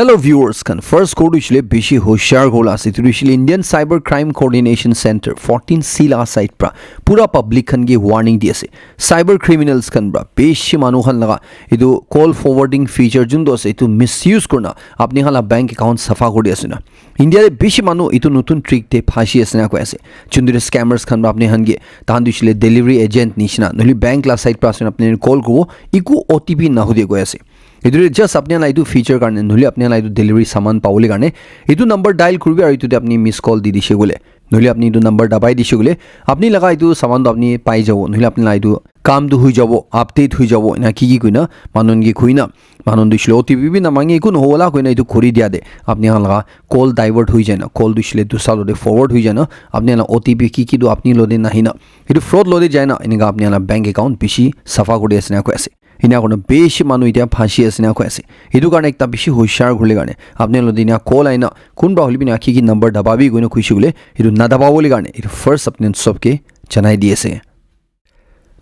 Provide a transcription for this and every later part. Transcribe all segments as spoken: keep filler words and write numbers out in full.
Hello viewers khan, first call tu hoishe le bishi hoshiar kuribole ase. Etu tu hoishe le Indian Cyber Crime Coordination Center, fourteen C laga side pra pura public khan ke warning di ase. Cyber criminals khan pra bishi manu khan laga etu call forwarding feature juntu ase, etu misuse kurina apni khan la bank account safa kuri di ase na. India te bishi manu etu notun trick te phansi ase na koi ase. Juntu te scammers khan pra apni khan ke, tahan tu hoishe le delivery agent nishina, nohole bank la side pra ase na, apni khan call kuribo, eku O T P nahudi koi ase. Etu te just apni khan la etu feature karne, nohole apni khan la etu delivery saman pabole karne, etu number dial kuribi aru etu te apni miss call di dishe koile, nohole apni etu number dabai dishe koile, apni laga etu saman tu apni pai jabo, nohole apni la etu kam tu hui jabo, update hui jabo, ena ki ki koina, manu khan ke koina, manu khan tu hoishe le O T P bi namange, eku nohobo la koina etu kuri dia te, apni khan laga call divert hui jai na, call tu hoishe le dusra lo te forward hui jai na, apni khan la O T P ki ki tu apni lo te nahi na, etu fraud lo te jai na, enika apni khan la bank account bishi safa kuri ase na koi ase. Ena kurina bishi manu etia phansi ase na koi ase. Etu karne ekta bishi hoshiar kuribole karne, apni khan lo te ena call aina, kunba hoile bi ena ki ki number dababi koina koishe koile, etu nadababole karne, etu first apni khan sob ke janai di ase.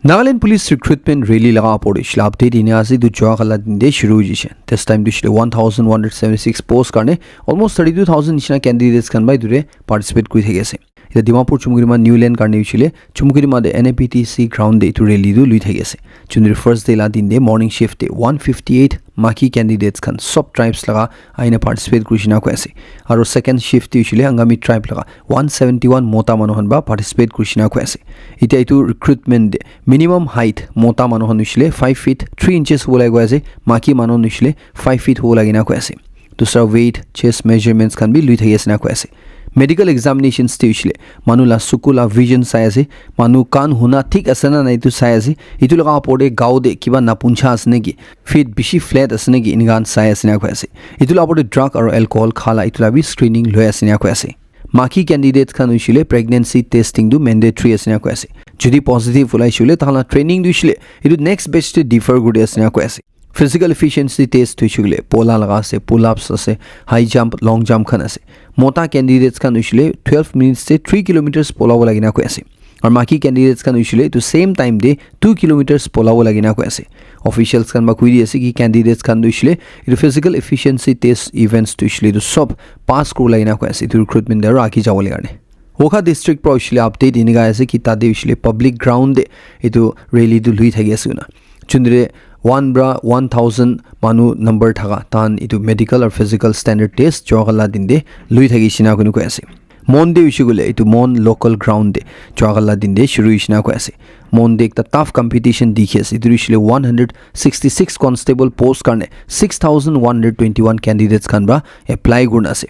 Nagaland Police Recruitment Rally laga opor te hoishe le update ena ase, etu jua kala din te shuru hoi jaise. This time tu hoishe le one thousand one hundred seventy-six post karne almost thirty-two thousand nishina candidates khan para etu te participate kuri thaki ase. Etia Dimapur Chumukedima New Line karne hoishe le Chumukedima te N A P T C ground te etu rally tu lui thaki ase. Juntu first day la din te morning shift te one fifty-eight maki candidates khan sob tribes laga aina participate kurishe na koi ase. Aru second shift te hoishe le Angami tribe laga one seventy-one mota manu khan para participate kurishe na koi ase. Etia etu recruitment te minimum height mota manu khan hoishe le five feet three inches hobo lage koi ase, maki manu khan hoishe le five feet hobo lage na koi ase. Dusra weight, chest measurements khan bi lui thaki ase na koi ase. Medical examinations te hoishe le manu la suku la vision sai ase, manu kan huna thik ase na nai etu sai ase, etu laga opor te gao te kiba napuncha ase naki, feet bishi flat ase naki, enika khan sai ase na koi ase. Etu la opor te drug aru alcohol kha la etu la bi screening lui ase na koi ase. Maki candidates khan hoishe le pregnancy testing tu mandatory ase na koi ase. Jodi positive ulaishe koile tahan la training tu hoishe le etu next batch te defer kuri ase na koi ase. Physical efficiency test hoishe koile pola laga ase, pull ups ase, high jump, long jump khan ase. Mota candidates khan hoishe le twelve minutes te three kilometers polabo lage na koi ase. Aru maki candidates khan hoishe le etu same time te two kilometers polabo lage na koi ase. Officials khan para koi di ase ki candidates khan tu hoishe le etu physical efficiency test events tu hoishe le etu sob pass kuribo lage na koi ase etu recruitment te aru age jabole karne. Wokha district para hoishe le update enika ase ki tate hoishe le public ground te etu rally tu lui thaki ase koina. Juntu te one para one thousand manu number thaka tahan etu medical aru physical standard test jua kala din te lui thakishe na koina koi ase. Mon te hoishe koile etu Mon local ground te jua kala din te shuru hoishe na koi ase. Mon te ekta tough competition dikhi ase. Etu hoishe le one hundred sixty-six constable post karne six thousand one hundred twenty-one candidates khan para apply kurina ase.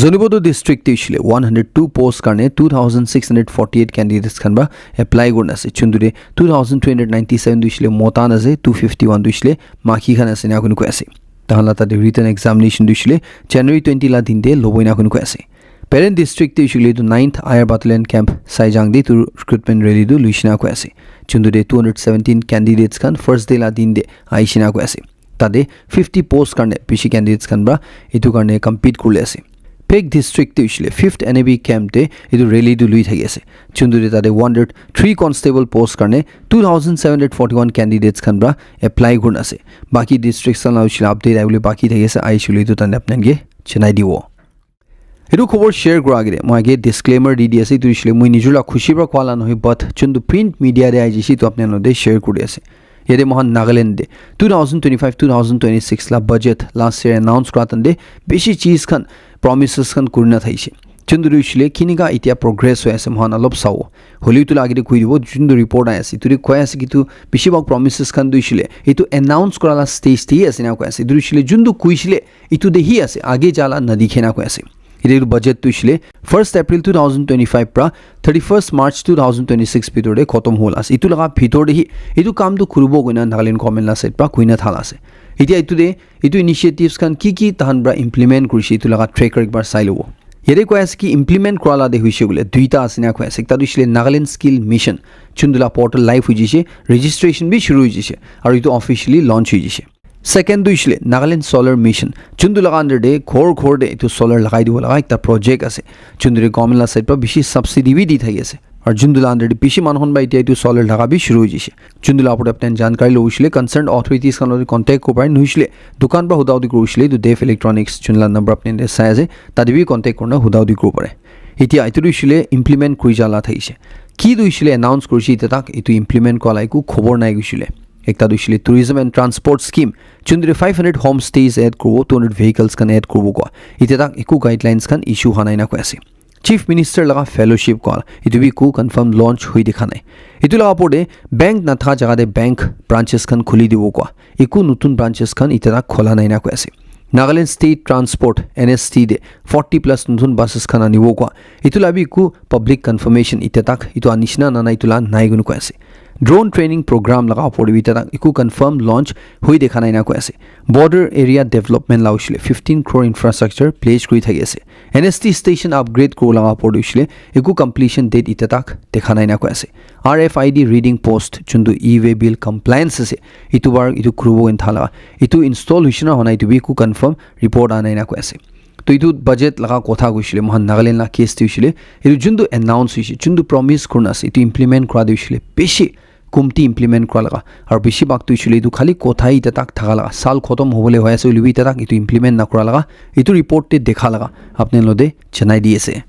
Zunheboto district te hoishe le one hundred two post karne two thousand six hundred forty-eight candidates khan para apply kurina ase. Juntu te two thousand three hundred ninety-seven tu hoishe le mota khan ase, two fifty-one tu hoishe le maki khan ase ena koina koi ase. Tahan la tate written examination tu hoishe le January twenty la din te lobo ena koina koi ase. Peren district te hoishe koile etu ninth Air Battalion Camp Saijang te etu recruitment rally tu luishe na koi ase. Juntu te two hundred seventeen candidates khan first day la din te ahishe na koi ase. Tate fifty post karne bishi candidates khan para etu karne compete kuribole ase. Phek district te hoishe le fifth N A B camp te etu rally tu lui thaki ase. Juntu te tate one hundred three constable post karne two thousand seven hundred forty-one candidates khan para apply kurina ase. Baki districts khan la hoishe le update ahibole baki thaki ase, ahishe koile etu time te apni khan ke janai dibo. Etu khobor share kura agete moi age disclaimer di di ase, etu hoishe le moi nijor la khushi para koa la nohoi, but juntu print media te ahi jaise etu apni khan logote share kuri ase. Yate moikhan Nagaland te two thousand twenty-five two thousand twenty-six la budget last year announce kura time te bishi cheez khan, promises khan kurina thaise. Juntu tu hoishe le kinika etia progress hoi ase moikhan olop sabo. Hoilebi etu la agete koi dibo, juntu report ahi ase etu te koi ase ki etu bishi bhag promises khan tu hoishe le etu announce kura la stage te hi ase ena koi ase. Etu hoishe le juntu koishe le etu te hi ase, age ja la nadikhe na koi ase. Etu etu budget tu hoishe le first April two thousand twenty-five pra thirty-first March two thousand twenty-six bhitor te khotom hobole ase. Etu laga bhitor te hi etu kam tu kuribo koina Nagaland government la side pra koina thala ase. Etia etu te etu initiatives khan ki ki tahan pra implement kurishe etu laga track record ekbar sai lobo. Yate koi ase ki implement kura la te hoishe koile duita ase na koi ase. Ekta tu hoishe le Nagaland Skill Mission, juntu la portal live hoi jaise, registration bi shuru hoi jaise, aru etu officially launch hoi jaise. Second tu hoishe le Nagaland Solar Mission, juntu laga under te ghor ghor te etu solar lagai dibo laga ekta project ase, juntu te government la side pra bishi subsidy bi di thaki ase. Aru juntu la under te bishi manu khan ba etia etu solar laga bi shuru hoi jaise. Juntu la opor te apni khan jankari lobo hoishe le concerned authorities khan loi contact kuribo pare, nohoishe le dukan pra huda hudi kuribo hoishe le etu Dev Electronics juntu la number apni khan sai ase, tate bi contact kurina huda hudi kuribo pare. Etia etu tu hoishe le implement kuri ja la thakishe. Ki tu hoishe le announce kurishe etia tak etu implement kura la eku khobor nai hoishe le. Ekta tu hoishe le tourism and transport scheme, juntu te five hundred homestays add kuribo, two hundred vehicles khan add kuribo koa. Etia tak eku guidelines khan issue hwa nai na koi ase. Chief Minister laga fellowship koa etu bi eku confirm launch hoi dikha nai. Etu laga opor te bank nathaka jaga te bank branches khan khuli dibo koa. Eku notun branches khan etia tak khola nai na koi ase. Nagaland State Transport, N S T te forty plus notun buses khan anibo koa. Etu la bi eku public confirmation etia tak etu anishina na na etu la nai koina koi ase. Drone training program laga opor te bi etia tak eku confirm launch hoi dikha nai na koi ase. Border area development la hoishe le fifteen crore infrastructure pledge kuri thaki ase. N S T station upgrade kuribo laga opor te hoishe le eku completion date etia tak dikha nai na koi ase. R F I D reading post juntu e-way bill compliance ase, etu bar etu kuribo koina thala, etu install hoishe na hwa nai etu bi eku confirm report anai na koi ase. To etu budget laga kotha hoishe le moikhan Nagaland la case te hoishe le etu juntu announce hoishe, juntu promise kurina ase, etu implement kura tu hoishe le bishi kumti implement kura laga. Aru bishi bhag tu hoishe le etu khali kotha hi etia tak thaka laga. Sal khotom hobole hoi ase hoile bi etia tak etu implement nakura laga. Etu report te dikha laga. Apni khan logote janai di ase.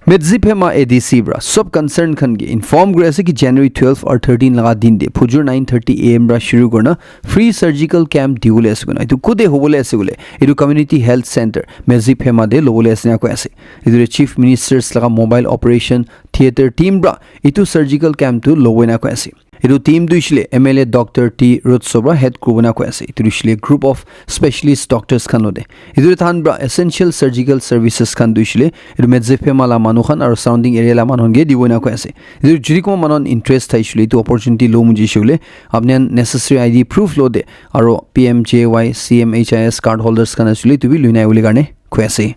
Medziphema A D C pra sob concern khan ke inform kuri ase ki January twelve or thirteen laga din te phujur nine thirty A M pra shuru kurina free surgical camp dibole ase koina. Etu kote hobole ase koile etu Community Health Center Medziphema te lobole ase na koi ase. Etu te Chief Ministers laga mobile operation theatre team pra etu surgical camp tu lobo na koi ase. Etu team tu hoishe le M L A Doctor T Rutso pra head kuribo na koi ase. Etu tu hoishe le group of specialist doctors khan logote. Etu tu tahan pra essential surgical services khan tu hoishe le etu Medziphema la manu khan aru surrounding area la manu khan ke dibo na koi ase. Etu jodi kunba manu khan interest thaishe le etu opportunity lo moji she le apni khan necessary I D proof logote aru P M J Y, C M H I S card holders khan ashe le etu bi lui nai bole karne koi ase.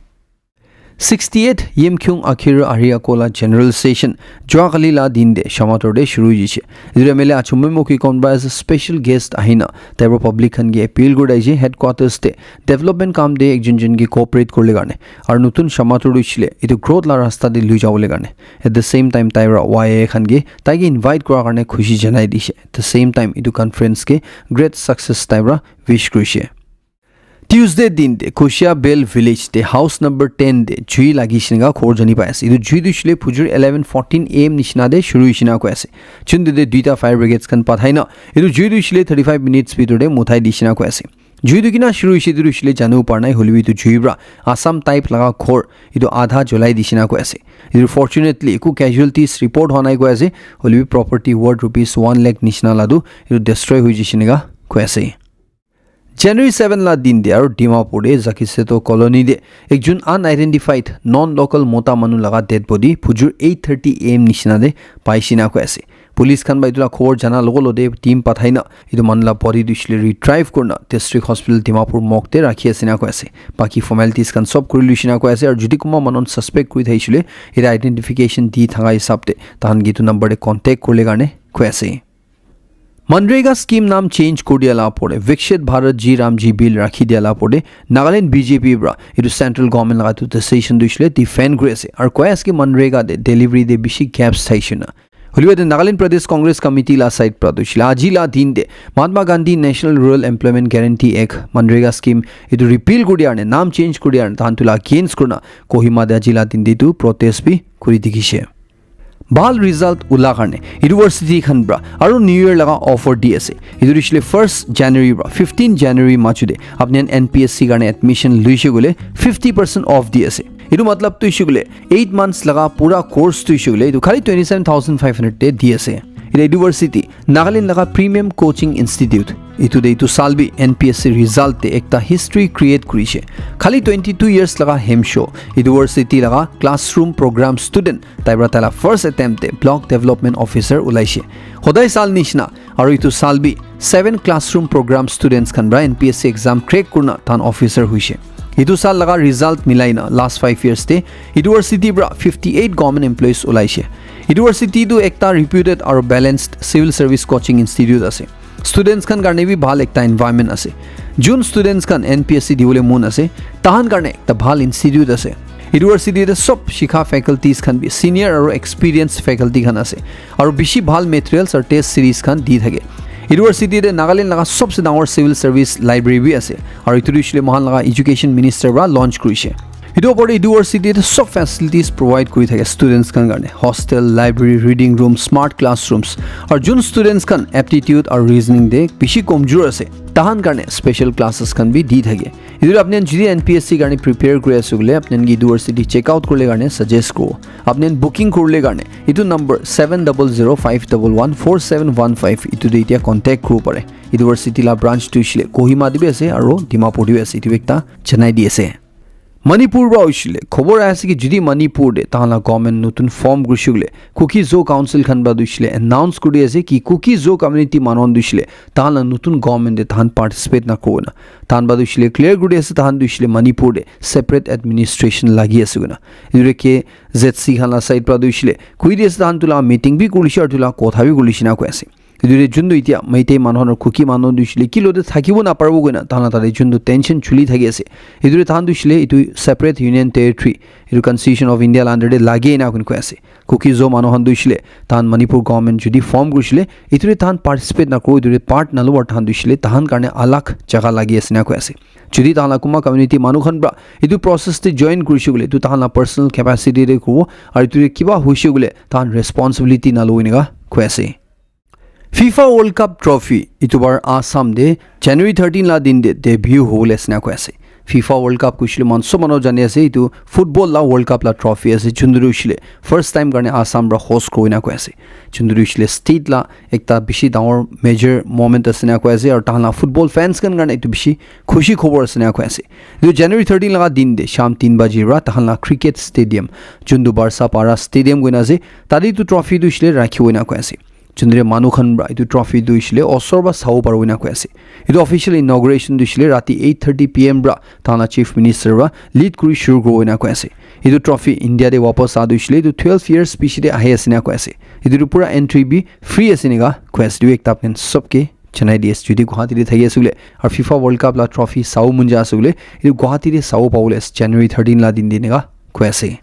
Sixty-eight Yimkhiung Akhir Ariako la General Session jua kali la din te Shamator te shuru hoishe. Etu M L A Achumbe Moki Konba as a special guest ahina tai pra public khan ke appeal kuri daishe headquarters te development kam te ekjon jon ke cooperate kurle karne aru notun Shamator hoishe le etu growth la rasta te lui jabole karne. At the same time tai pra Y A khan ke tai ke invite kura karne khushi janai dishe. At the same time etu conference ke great success tai pra wish kurishe. Tuesday din te Koshia Bell Village te house number ten te jui lagi shina khobor jani pai ase. Etu jui tu hoishe le phujur eleven fourteen A M nishina te shuru hoishe na koi ase. Chun te duita fire brigades khan pathai na etu jui tu hoishe le thirty five minutes bhitor te muthai dishe na koi ase. Jui tu kina shuru hoishe etu tu hoishe le janibo para nai, hoile bi etu jui pra Assam type laga ghor etu adha jolai dishe na koi ase. Etu fortunately eku casualties report hwa nai koi ase, hoile bi property worth rupees one lakh nishina la tu etu destroy hoi jishe neka koi ase. January seven la din te aru Dimapur te Zakiseto colony te ekjon unidentified non-local mota manu laga dead body phujur eight thirty A M nishina te paishe na koi ase. Police khan ba etu la khobor jana logo logote team pathai na etu manu la body tu hoishe le retrieve kurina district hospital Dimapur morgue te rakhi ase na koi ase. Baki formalities khan sob kuri luishe na koi ase aru jodi kunba manu khan suspect kuri thaishe le etu identification di thaka hisab te tahan ke etu number te contact kurle karne koi ase. Manrega scheme naam change kuri dia la opor te, Viksit Bharat G Ram G bill rakhi dia la opor te, Nagaland B J P pra etu central government laga etu decision tu hoishe le defend kuri ase. Aru koi ase ki Manrega te delivery te bishi gaps thaishe na. Hoile bi etu Nagaland Pradesh Congress Committee la side pra tu hoishe le aji la din te Mahatma Gandhi National Rural Employment Guarantee Act, Manrega scheme etu repeal kuri dia karne, naam change kuri dia karne, tahan tu la against kurina Kohima te aji la din te tu protest bi kuri dikhishe. Bhal result ula karne university khan pra aru new year laga offer di ase. Etu hoishe le first January pra fifteen January majo te apni khan N P S C karne admission luishe koile fifty percent off di ase. Etu matlab tu hoishe koile eight months laga pura course tu hoishe koile etu khali twenty seven thousand five hundred te di ase. Etu university Nagaland laga premium coaching institute. Etu te etu saal bi N P S C result te ekta history create kurishe. Khali twenty two years laga hemsho university laga classroom program student tai pra tai la first attempt te block development officer ulaishe. Hodai saal nishina aru etu saal bi seven classroom program students khan pra N P S C exam crack kurina tahan officer hoishe. Etu saal laga result milai na last five years te university pra fifty eight government employees ulaishe. University tu ekta reputed aru balanced civil service coaching institute ase. Students khan karne bi bhal ekta environment ase. Jun students khan N P S C dibole mon ase, tahan karne ekta bhal institute ase. University te sob shikha faculties khan bi senior aru experienced faculty khan ase, aru bishi bhal materials aru test series khan di thake. University te Nagaland laga sobse dangor civil service library bi ase, aru etu tu hoishe le moikhan laga education minister para launch kurishe. Etu opor te university te sob facilities provide kuri thake students khan karne, hostel, library, reading room, smart classrooms, aru jun students khan aptitude aru reasoning te bishi komjor ase, tahan karne special classes khan bi di thake. Etu apni khan jodi N P S C karne prepare kuri ase koile, apni khan ke university check out kurle karne suggest kuro. Apni khan booking kurle karne etu number seven double zero five double one four seven one five etu te etia contact kuribo pare. University la branch tu hoishe le Kohima te bi ase aru Dimapur te bi ase, etu ekta janai di ase. Manipur para hoishe le khobor ase ki jodi Manipur te tahan la government notun form kurishe koile, Kuki Zo Council khan para tu hoishe le announce kuri ase ki Kuki Zo community manu khan tu hoishe le tahan la notun government te tahan participate na kurina. Tahan para tu hoishe le clear kuri ase, tahan tu hoishe le Manipur te separate administration lagi ase koina. Etu ke Z C khan la side para tu hoishe le koi di ase, tahan tu la meeting bi kurishe aru tu la kotha bi kurishe na koi ase. Etu te jun tu etia Meitei manu khan aru Kuki manu tu hoishe le kilo te thakibo na paribo koina tahan la tate jun tu tension chuli thaki ase. Etu te tahan tu hoishe le etu separate union territory, etu Constitution of India la under te lage na koi ase. Kuki Zo manu khan tu hoishe le tahan Manipur government jodi form kurishe le, etu te tahan participate na kuro, etu te part na lo, aru tahan tu hoishe le tahan karne alag jaga lagi ase na koi ase. Jodi tahan la kunba community manu khan para etu process te join kurishe koile, etu tahan la personal capacity te kuribo, aru etu te kiba hoishe koile tahan responsibility na lo enika koi ase. FIFA World Cup trophy etu bar Assam te January thirteen la din te debut hobole ase na koi ase. FIFA World Cup koishe le moikhan sob manu jani ase, etu football la World Cup la trophy ase, jun tu hoishe le first time karne Assam para host kurina koi ase. Jun tu hoishe le state la ekta bishi dangor major moment ase na koi ase, aru tahan la football fans khan karne etu bishi khushi khobor ase na koi ase. Etu January thirteen laga din te sham tin baji para tahan la cricket stadium, jun tu Barsa Para Stadium koina ase, tate etu trophy tu hoishe le rakhibo na koi ase. Jun tu manu khan para etu trophy tu hoishe le osor para sabo paribo na koi ase. Etu official inauguration tu hoishe le rati eight thirty P M para tahan la chief minister para lead kuri shuru kuribo na koi ase. Etu trophy India te wapas aa tu hoishe le etu twelve years piche te ahi ase na koi ase. Etu tu pura entry bi free ase enika koi ase. Etu ekta apni khan sob ke janai di ase. Jodi Guwahati te thaki ase koile aru FIFA World Cup la trophy sabo mon jai ase koile, etu Guwahati te sabo pabole ase January thirteen la din te enika koi ase.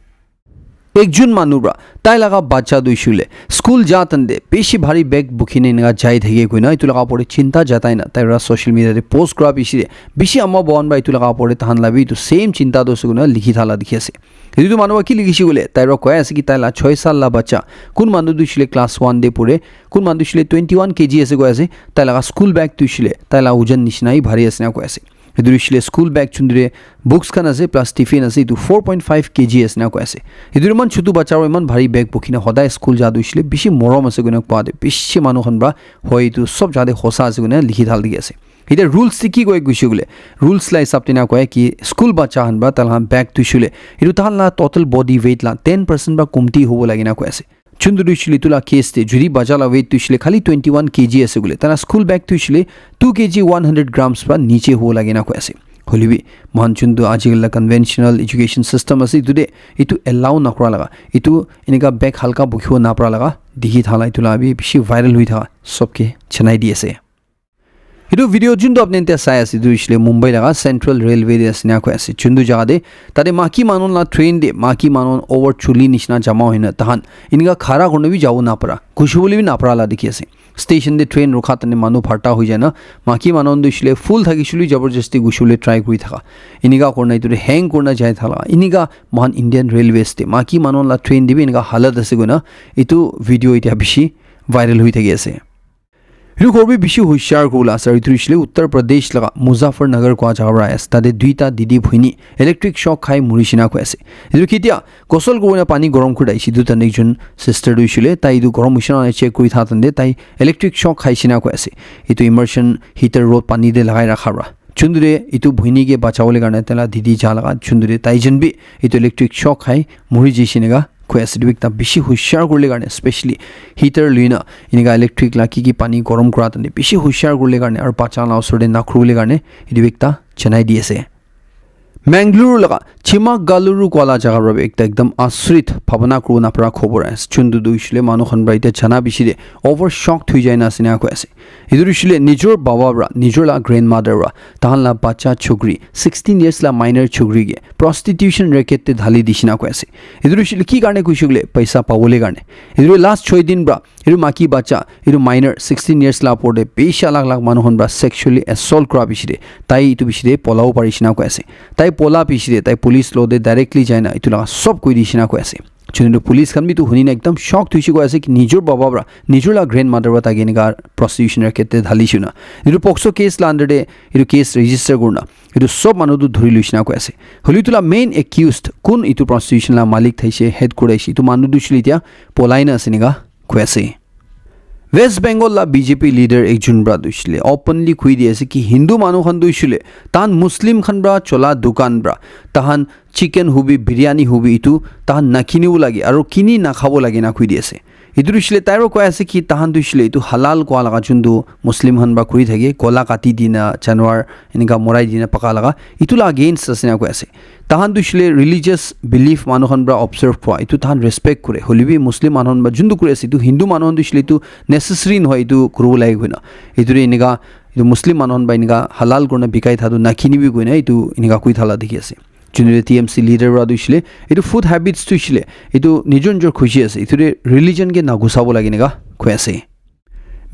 Ekjun manu para tai laga bacha tu hoishe le school ja tande bishi bhari bag bukhi ne enika jai thake koina etu laga opor te chinta jatai na tai para social media te post kura bishi de bishi ama bahan para etu laga opor te tahan la bi etu same chinta tu ase koina likhi thala dikhi ase. Etu tu manu para ki likhishe koile tai para koi ase ki tai la choi sal la bacha, kun manu tu hoishe le class one te pore, kun manu tu hoishe le twenty one K G ase koi ase, tai laga school bag tu hoishe le tai la ojan nishina hi bhari ase na koi ase. Etu hoishe le school bag chundre books khan ase plus tiffin ase, etu four point five K G ase na koi ase. Etu eman chutu bacha para eman bhari bag bukhi na hodai school ja tu hoishe le bishi morom ase koina koa te bishi manu khan para hoi etu sob jate hosa ase koina likhi thal dikhi ase. Etia rules te ki koi koishe koile, rules la hisab te na koi ki school bacha khan para tahan bag tu hoishe le etu tahan la total body weight la ten percent para kumti hobo lage na koi ase. Chunduri shili etu la case te jodi bacha la weight tu hoishe le khali twenty one K G ase koile, tai la school bag tu hoishe le two K G one hundred grams para niche hobo lage na koi ase. Hoile bi, moikhan chuntu ajikali la conventional education system ase, etu te etu allow na kura laga, etu enika bag halka bukhibo na para laga dikhi thala, etu la bi bishi viral hoi thaka sob ke janai di ase. Etu video juntu apni te sai ase, etu hoishe le Mumbai laga Central Railway te ase na koi ase. Juntu jaga te tate maki manu la train te maki manu over chuli nishina jama hoina tahan enika khara kurina bi jabo napara, ghushi bole bi napara la dikhi ase. Station te train rukha tane manu bharta hoi jai na, maki manu tu hoishe le full thaki shuli jabardasti ghushi bole try kuri thaka. Enika kurina etu te hang kurina jai thala. Enika moikhan Indian Railways te maki manu la train te bi enika halat ase koina etu video etia bishi viral hoi thaki ase. Etu khobor bi bishi hushar kuribole ase, aru etu hoishe le Uttar Pradesh laga Muzaffarnagar kua jaga para ahi ase. Tate duita didi bhuini electric shock khai muri shina koi ase. Etu ketia gosol kurina pani gorom kuri thakishe, etu tane ekjon sister tu hoishe le tai etu gorom hoishe na nai check kuri tha tande tai electric shock khai shina koi ase. Etu immersion heater rod pani te lagai rakha para. Chundure etu bhuini ke bachawole karne taila didi ja laga chundure taijon bi etu electric shock khai muri jai shina koi ase. Etu ekta bishi hushar kuribole karne, specially heater luina enika electric la ki ki pani gorom kura tande bishi hushar kuribole karne aru bacha la usor te nakhuribole karne etu ekta janai di ase. Mangaluru laga Chimagalluru koa la jaga para bi ekta ekdam asrit bhabana kuribo napara khobor ase. Chuntu tu hoishe le manu khan para etia jana bishi de over shock thui jai na ase ena koi ase. Etu tu hoishe le nijor baba para, nijor la grandmother para, tahan la bacha chokri, sixteen years la minor chokri ke prostitution racket te dhali dishi na koi ase. Etu tu hoishe le ki karne koishe koile paisa pabole karne. Etu tu last choi din para etu maki bacha, etu minor sixteen years la opor te bishi alak alak manu khan para sexually assault kura bishi de, tai etu bishi de polabo parishi na koi ase. Tai pola bishi de, tai police lo te directly jai na etu laga sob koi dishi na koi ase. Chuntu police khan bi etu huni na ekdam shock thuishi koi ase ki nijor baba para, nijor la grandmother para tai ke enika prostitution racket te dhalishi na. Etu POCSO case la under te etu case register kurina etu sob manu tu dhuri luishi na koi ase. Holi etu la main accused kun etu prostitution la malik thaishe, head kuraishe, etu manu tu hoishe le etia polai na ase enika koi ase. West Bengal la B J P leader ekjon para tu hoishe le openly koi di ase ki Hindu manu khan tu hoishe le tahan Muslim khan para chola dukan para tahan chicken hobi, biryani hobi, etu tahan nakinibo lage aru kini nakhabo lage na koi di ase. Etu tu hoishe le tai para koi ase ki tahan tu hoishe le etu halal koa laga chuntu Muslim khan para kuri thake, gola kati dina, janwar enika morai dina paka laga, etu la against ase na koi ase. Tahan tu hoishe le religious belief manu khan para observe kura, etu tahan respect kure. Holi bi Muslim manu khan para chuntu kuri ase, etu Hindu manu khan tu hoishe le etu necessary nohoi, etu kuribo lage koina. Etu re enika, etu Muslim manu khan para enika halal kurina bikai tha tu nakinibi koina, etu enika koi thala dikhi ase. Chuntu T M C leader para tu hoishe le etu food habits tu hoishe le etu nijor nijor khushi ase, etu re religion ke nagusabo lage enika koi ase.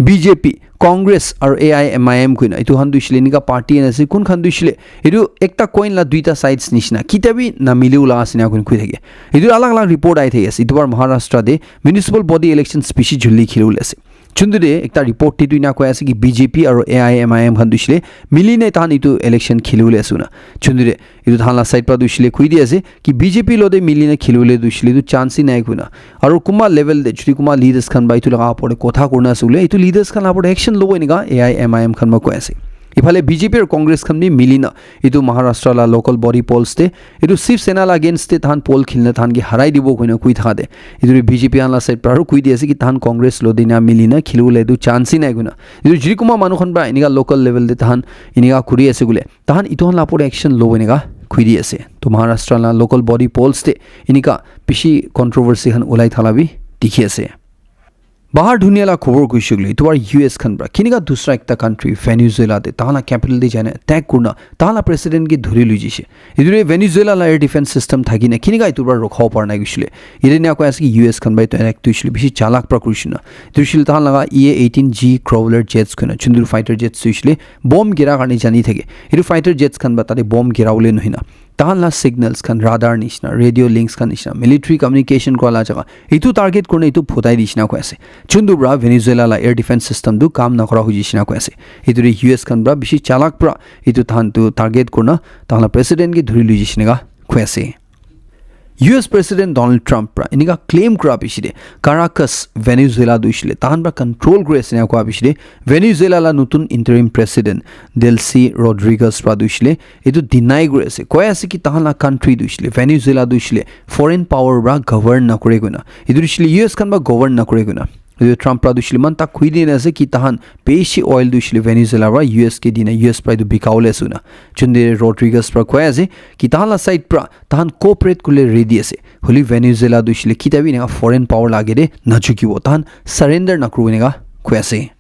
B J P, Congress aru A I M I M koina etu khan tu hoishe le enika party ena ase, kun khan tu hoishe le etu ekta coin la duita sides nishina, kitia bi namile ula ase na koi thake. Etu alag alag report ahi thaki ase. Etu bar Maharashtra te municipal body elections bishi juldi kheli bole ase. Chuntu de ekta report te tu ena koi ase ki B J P aru A I M I M khan tu hoishe le mili ne tahan etu election kheli bole ase na. Chuntu de etu tahan la side para tu hoishe le koi di ase ki B J P lo te mili na kheli bole tu hoishe le etu chance hi nai koina. Aru kunba level te jodi kunba leaders khan para etu laga opor te kotha kurina ase bole, etu leaders khan la opor te action lobo enika A I M I M khan para koi ase. Iphale B J P aru Congress khan bi mili na etu Maharashtra la local body polls te etu Shiv Sena la against te tahan poll kheli na tahan ke harai dibo koina koi thaka de. Etu re B J P khan la side para aru koi di ase ki tahan Congress lo te ena mili na kheli bole etu chance hi nai koina. Etu jodi kunba manu khan para enika local level te tahan enika kuri ase bole, tahan etu khan la opor te action lobo enika koi di ase. To Maharashtra la local body polls te enika bishi controversy khan ulai thala bi dikhi ase. Bahar dunia la khobor koishe koile, etu bar U S khan para kenika dusra ekta country Venezuela te tahan la capital te jai na attack kurina tahan la president ke dhuri lui jaishe. Etu re Venezuela la air defense system thaki na kenika etu para rokhabo para nai koishe le. Yate ena koi ase ki U S khan para etu attack tu hoishe le bishi chalak para kurishe na. Etu hoishe le tahan laga E A eighteen G Growler jets koina, chuntu fighter jets tu hoishe le bomb gira karne jani thake. Etu fighter jets khan para tate bomb gira bole nohoi na. Tahan la signals khan, radar nishina, radio links khan nishina, military communication kura la jaga, etu target kurina etu phutai dishi na koi ase. Chuntu para Venezuela la air defense system tu kam nakura hoi jaishe na koi ase. Etu re U S khan para bishi chalak para etu tahan tu target kurina tahan la president ke dhuri lui jaishe na koi ase. U S President Donald Trump para enika claim kura bishi de Caracas, Venezuela tu hoishe le tahan para control kuri ase na koa bishi de Venezuela la notun interim president Delcy Rodriguez para tu hoishe le etu deny kuri ase, koi ase ki tahan la country tu hoishe le, Venezuela tu hoishe le foreign power para govern nakure koina. Etu tu hoishe le U S khan para govern nakure koina. Etu Trump para tu hoishe le eman tak koi dina ase ki tahan bishi oil tu hoishe le Venezuela para U S ke dina, U S para etu bika bole ase koina. Chunde Rodriguez para koi ase ki tahan la side para tahan cooperate kule ready ase. Holi Venezuela tu hoishe le kitia bi enika foreign power la age de najukibo. Tahan surrender nakuribo enika koi ase.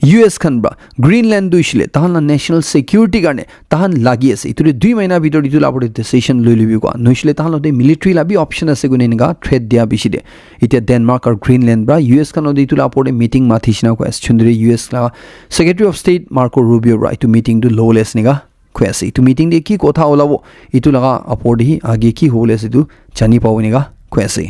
U S khan para Greenland tu hoishe le tahan la national security karne tahan lagi ase. Etu le dui mahina bitor etu la opor te decision loi lobi koa. Nohoishe le tahan lote military la bi option ase koine enika threat dia bishi de. Etia Denmark aru Greenland para U S khan lote etu la opor te meeting mathi shina koi ase. Chundre U S la Secretary of State Marco Rubio para etu meeting tu lobole ase enika koi ase. Etu meeting te ki kotha olabo, etu laga opor te hi age ki hobole ase etu jani pabo enika koi ase.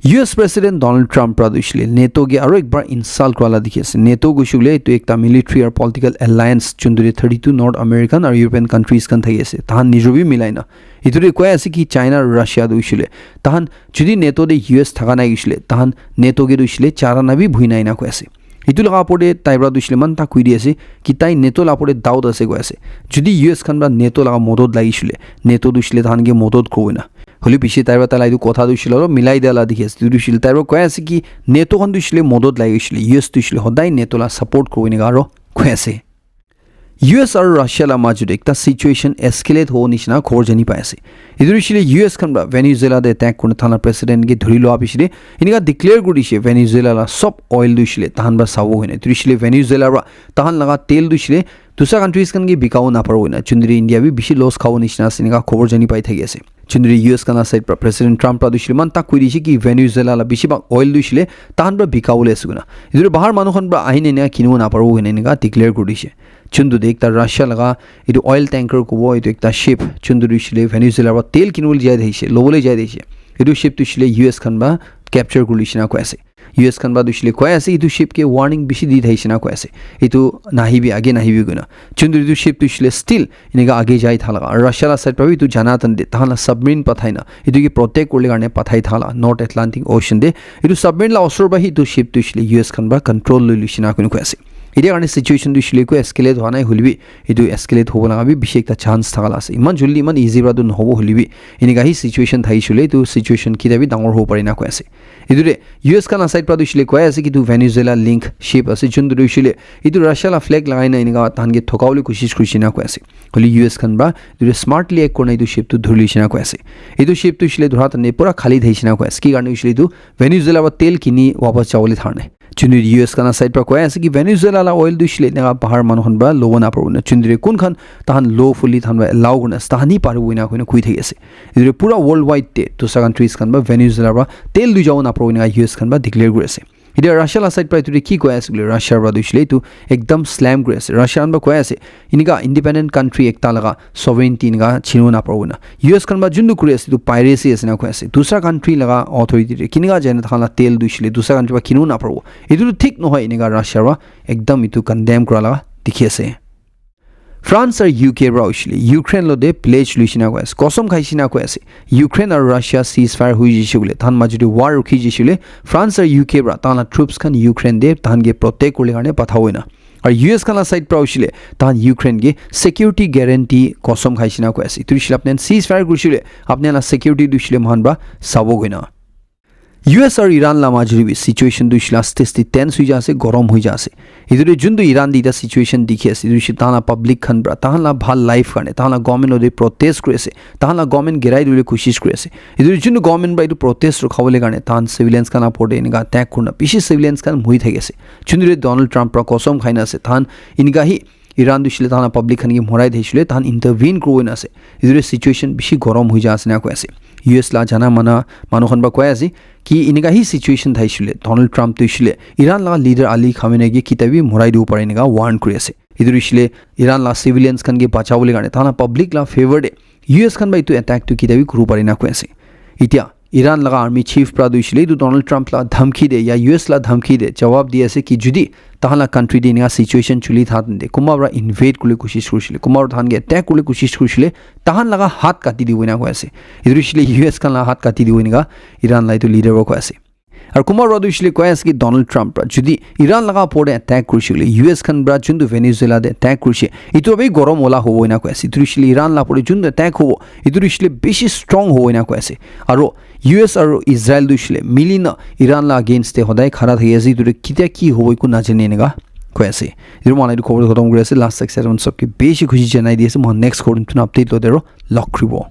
U S President Donald Trump para tu hoishe le NATO ke aru ekbar insult kura la dikhi ase. NATO koishe koile etu ekta military aru political alliance, chunduri thirty-two North American aru European countries khan thaki ase. Tahan nijor bi milai na. Etu te koi ase ki China aru Russia tu hoishe le, tahan jodi NATO te U S thaka nai hoishe le, tahan NATO ke tu hoishe le charana bi bhui nai na koi ase. Etu laga opor te tai para tu hoishe le eman ta koi di ase ki tai NATO la opor te doubt ase koi ase. Jodi U S khan para NATO laga modot lagi shile, NATO tu hoishe le tahan ke modot koi na. Holi bishi tai para tai la etu kotha tu hoishe le olop milai dia la dikhi ase. Tu hoishe le tai para koi ase ki NATO khan tu hoishe le modot lagi shile, U S tu hoishe le hodai NATO la support koi na aro koi ase. U S aru Russia la majot ekta situation escalate hobo nishina khobor jani pai ase. Etu hoishe le U S khan pra Venezuela te attack kurina thana president ke dhuri loa piche te enika declare kuri dishe Venezuela la sob oil tu hoishe le tahan pra sabo hoina. Etu hoishe le Venezuela pra tahan laga tel tu hoishe le dusra countries khan ke bikabo naparibo hoina. Chundri India bi bishi loss khabo nishina ase enika khobor jani pai thaki ase. Chundri U S khan la side pra President Trump pra tu hoishe le eman tak koi dishe ki Venezuela la bishi bhag oil tu hoishe le tahan pra bikabole ase koina. Etu tu bahar manu khan pra ahina enika kinibo naparibo hoina enika declare kuri dishe. Chuntu de ekta Russia laga etu oil tanker kobo etu ekta ship chuntu tu hoishe le Venezuela pra tel kinibole jai thakishe, lobole jai thakishe. Etu ship tu hoishe le U S khan pra capture kuri lishina koi ase. U S khan pra tu hoishe le koi ase etu ship ke warning bishi di thakishe na koi ase. Etu nahibi age nahibi koina. Chuntu etu ship tu hoishe le still enika age jai thaka laga. Aru Russia la side pra bi etu jana tan de tahan la submarine pathai na etu ke protect kuribole karne pathai thaka laga North Atlantic Ocean de. Etu submarine la osor pra hi etu ship tu hoishe le U S khan pra control loi lishina koina koi ase. Etia karne situation tu hoishe le ekko escalate hwa nai hoile bi etu escalate hobo laga bi bishi ekta chance thaka la ase. Eman joldi eman easy pra tu nohobo hoile bi enika hi situation thakishe le etu situation kitia bi dangor hobo pare na koi ase. Etu de U S khan la side pra tu hoishe le koi ase ki etu Venezuela link ship ase chuntu tu hoishe le etu Russia la flag lagai na enika tahan ke thokabole koshish kurishe na koi ase. Hoile U S khan pra etu smartly act kurina etu ship tu dhuri lishina koi ase. Etu ship tu hoishe le dhura tan de pura khali thakishe na koi ase. Ki karne hoishe le etu Venezuela pra tel kini wapas jabole dhara nai. Chuntu U S khan la side pra koi ase ki Venezuela la oil tu hoishe le enika bahar manu khan pra lobo naparibo na. Chuntu kun khan tahan lawfully tahan pra allow kurina ase tahan hi paribo ena koina koi thaki ase. Etu pura worldwide te dusra countries khan pra Venezuela pra tel loi jabo naparibo enika U S khan pra declare kuri ase. Etia Russia la side pra etu de ki koi ase koile Russia pra tu hoishe le etu ekdam slam kuri ase. Russia khan pra koi ase enika independent country ekta laga sovereignty enika chinibo naparibo na. U S khan pra juntu kuri ase etu piracy ase na koi ase. Dusra country laga authority de kinika jai na tahan la tel tu hoishe le dusra country pra kinibo naparibo. Etu tu thik nohoi enika Russia pra ekdam etu condemn kura laga dikhi ase. France aru U K pra hoishe le Ukraine lo de pledge loishe na koi ase, kosom khaishe na koi ase. Ukraine aru Russia ceasefire hoi jishe koile, tahan majot de war rukhi jishe koile, France aru U K pra tahan la troops khan Ukraine de tahan ke protect kuribole karne pathabo hoina. Aru U S khan la side pra hoishe le tahan Ukraine ke security guarantee kosom khaishe na koi ase. Etu hoishe le apni khan ceasefire kurishe koile apni khan la security tu hoishe le moikhan pra sabo koina. U S aru Iran la majot de bi situation tu hoishe le aste aste tense hoi ja ase, gorom hoi ja ase. Etu de juntu Iran de eta situation dikhi ase, etu hoishe tahan la public khan pra, tahan la bhal life karne, tahan la government lo de protest kuri ase, tahan la government girai dibole koshish kuri ase. Etu de juntu government pra etu protest rukhabole karne, tahan civilians khan la upor de enika attack kurina, bishi civilians khan mori thaki ase. Juntu de Donald Trump pra kosom khai na ase, tahan enika hi Iran tu hoishe le tahan la public khan ke morai thakishe le tahan intervene kuribo na ase. Etu de situation bishi gorom hoi ja ase na koi ase. U S la jana mana manu khan pra koi ase ki enika hi situation thakishe le Donald Trump tu hoishe le Iran la leader Ali Khamenei ke kitia bi morai dibo pare enika warn kuri ase. Etu hoishe le Iran la civilians khan ke bachabole karne tahan la public la favor de U S khan pra etu attack tu kitia bi kuribo pare na koi ase. Etia Iran laga army chief pra tu hoishe le etu Donald Trump la dhamki de ya U S la dhamki de jawab di ase ki judi tahan la country de enika situation chuli tha tende kunba pra invade kuribole koshish kurishe le, kunba pra tahan ke attack kuribole koshish kurishe le, tahan laga hath kati dibo ena koi ase. Etu hoishe le U S khan la hath kati dibo enika Iran la etu leader pra koi ase. Aru kunba pra tu hoishe le koi ase ki Donald Trump pra judi Iran laga upor de attack kurishe koile, U S khan pra juntu Venezuela de attack kurishe, etu bi gorom wala hobo ena koi ase. Etu hoishe le Iran la upor de juntu attack hobo, etu hoishe le bishi strong hobo ena koi ase. Aru U S aru Israel tu hoishe le mili na Iran la against de hodai khara thaki ase, etu de kitia ki hobo eku najane enika koi ase. Etu moi khan etu khobor khotom kuri ase, last six seven sob ke bishi khushi janai di ase, moi khan next khobor tuna update lo de aro log kuribo.